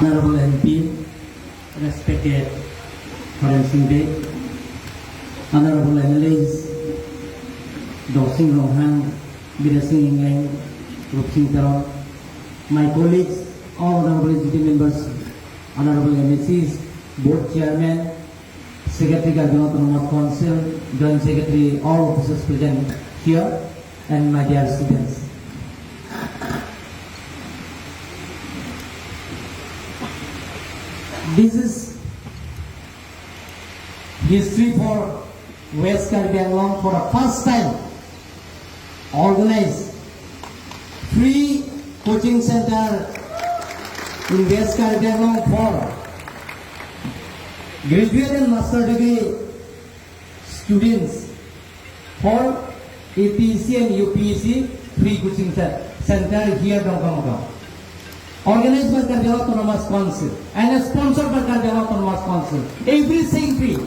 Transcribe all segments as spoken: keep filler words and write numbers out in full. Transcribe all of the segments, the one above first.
Honorable M P, respected Horen Sing Bey, Honorable M L As, Dorsing Ronghang, Biren Sing Engleng, Rupsing Teron, my colleagues, all honorable executive members, honorable M A Cs, board chairman, secretary Karbi Anglong Autonomous Council, joint secretary, all officers present here, and my dear students. This is history for West Karbi Anglong. For the first time, organized free coaching center in West Karbi Anglong for graduate and master degree students for A P E C and U P E C free coaching ce-, center here Dongkamukam. Organized by Karbi Anglong Autonomous Council and sponsored by Karbi Anglong Autonomous Council. Everything free.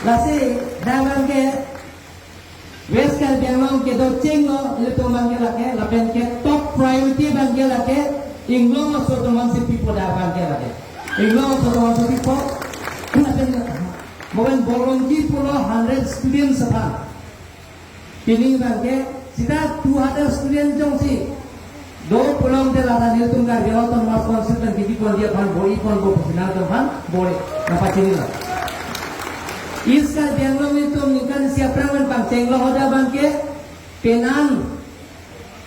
Lasi, dak abangke West Karbi Anglong kedo chenglo, ilitum abangke lake, lapen ke top priority abangke lake, inglong aso atum aphan si pipo dak abangke lake. Inglong aso atum aphan si pipo, lapen momen bolongji pulo hundred students aphan. Pini abangke sita two hundred students jongsi do pulote ladak nelitum Karbi Anglong Autonomous Council pen bidi pon dia aphan bor-i ponpo pusi nangtum aphan bor-i nangpachinilo. East Karbi Anglong nelitum ningkan isi aphrang pen pangchenglo, hadak abangke penang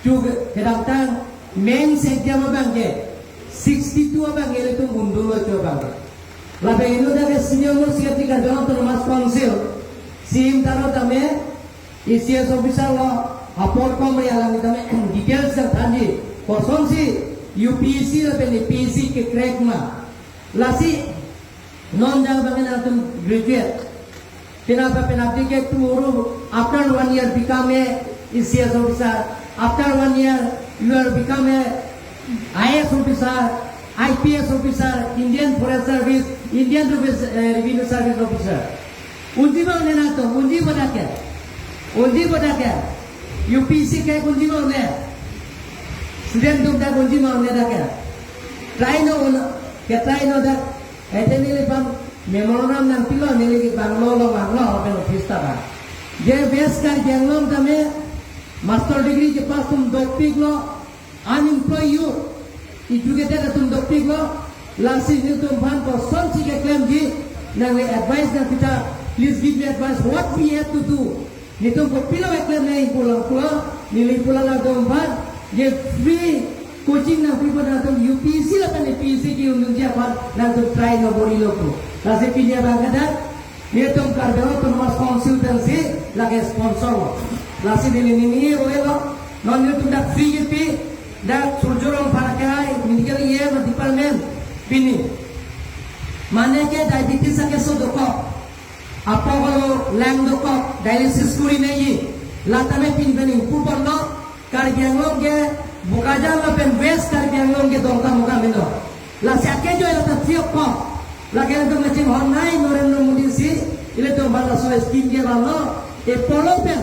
chu kedamtang mains exam abangke sixty-two abangke ilitum undunlo chu abangke. Lapen inut dak ke Senior Most Secretary Karbi Anglong Autonomous Council, C M Taro tame, A C S officer lo, apor komre alang tame details nangthanji. Kosonsi U P E C lapen A P E C ke crack ma. Lasi non dak abangke nangtum graduate. Penap penapdi ke tomorrow, after one year become a A C S officer. After one year, you are become a I A S officer, I P S officer, Indian Forest Service, Indian Revis-, eh, Revenue Service officer. Unji ma un-e nangtum, unji ma dak ke. Unji ma dak ke. U P E C ke unji ma un-e. Student atum dak unji ma un-e dak ke. Try non un-e, ke try non dak. Ete neliphan memorandum nangpilo, neli ke banglo lo, banglo lapen office ta ba. Je West Karbi Anglong tame master degree kepass atum dopiklo, unemployed youth, educated atum dopiklo, lasi nelitum aphan kosonsi keklemji, nangli advice nangpitha, please give me advice what we have to do. Nelitum kopilo keklem nangji pulang pulang, neli pulang atum aphan, je free coaching nangpipo nangtum U P E C lapen A P E C ke-undunji aphan nangtum try non, bor-ilo pu. Lasi pini abangke dak, nelitum Karbi Anglong Autonomous Council pensi lake sponsor lo. Lasi neli nini ro-elo, non nelitum dak free kepi, dak Surjya Rongphar ke hai, medical E M department, pini. Mane ke diabetes akeso dokok, apok alo lang dokok, dialysis kuri nangji. La tame pini pen ingpu ponlo, Karbi Anglong ke Bokajan lapen West Karbi Anglong ke Dongkamukam henlo. Lasi akejoi la ta free of cost. Lake ilitum kachinghon nai Narendra Modi si, ilitum aphan laso scheme kevanlo, Apollo pen.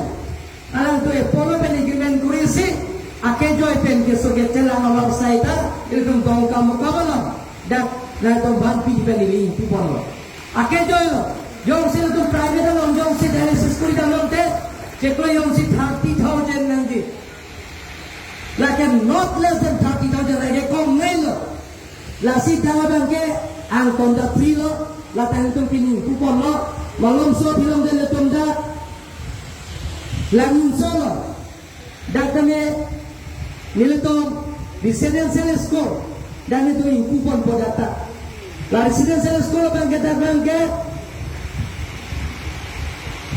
Alangtum Apollo pen agreement kurisi, akejoi pen keso kechelang along sai ta, ilitum Dongkamukam along dak nangtum aphan pini pen ili ingpu ponlo. Akejoi lo, jongsi ilitum private along jongsi dialysis kuri damlote, chiklo jongsi thirty thousand nangji. Lake not less than thirty thousand, lake kom nai lo. Lasi dak abangke angton ta free lo, la ta nelitum pini ingpu ponlo, malomso aphi along ilitum dak Langmensolo. Dak tame nelitum residential school, dak nelitum ingpu ponpo dak ta. La residential school abangke dak abangke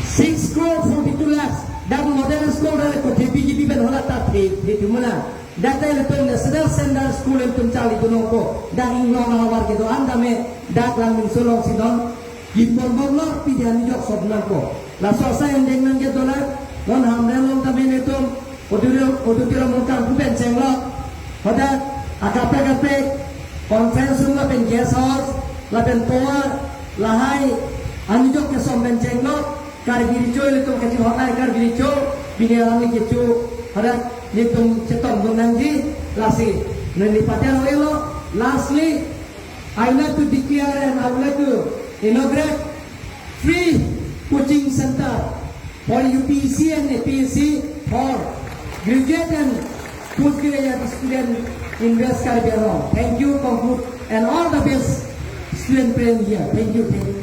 six crore forty-two lakhs, dak model school dak kothepi kipi pen hala ta the, the thumuna. Dak ta ilitum National Standard School ilitum charlidun nangpo. Dak inglong ahavar kedo-an tame dak Langmensolo alongsi non kimbom bomlo, pini arni jok sop nangpo. Laso asai angdeng nangkedo la, non Hamren along tame nelitum auditorium, auditorium along kangpu pen chenglo. Hadak akaprek kaprek conference room lapen guest house lapen tovar lahai arni jok kesom pen chenglo. Karbi Recho ilitum kachinghon nai Karbi Recho, pini alangli kecho, hadak nelitum chetongdun nangji, lasi neli pater oi lo, Lastly, I would like to declare and I would like to inaugurate free coaching center for U P S C and A P S C for graduate and postgraduate student in West Karbi Anglong. Thank you, Kongkut, and all the best student present here. Thank you. Thank you.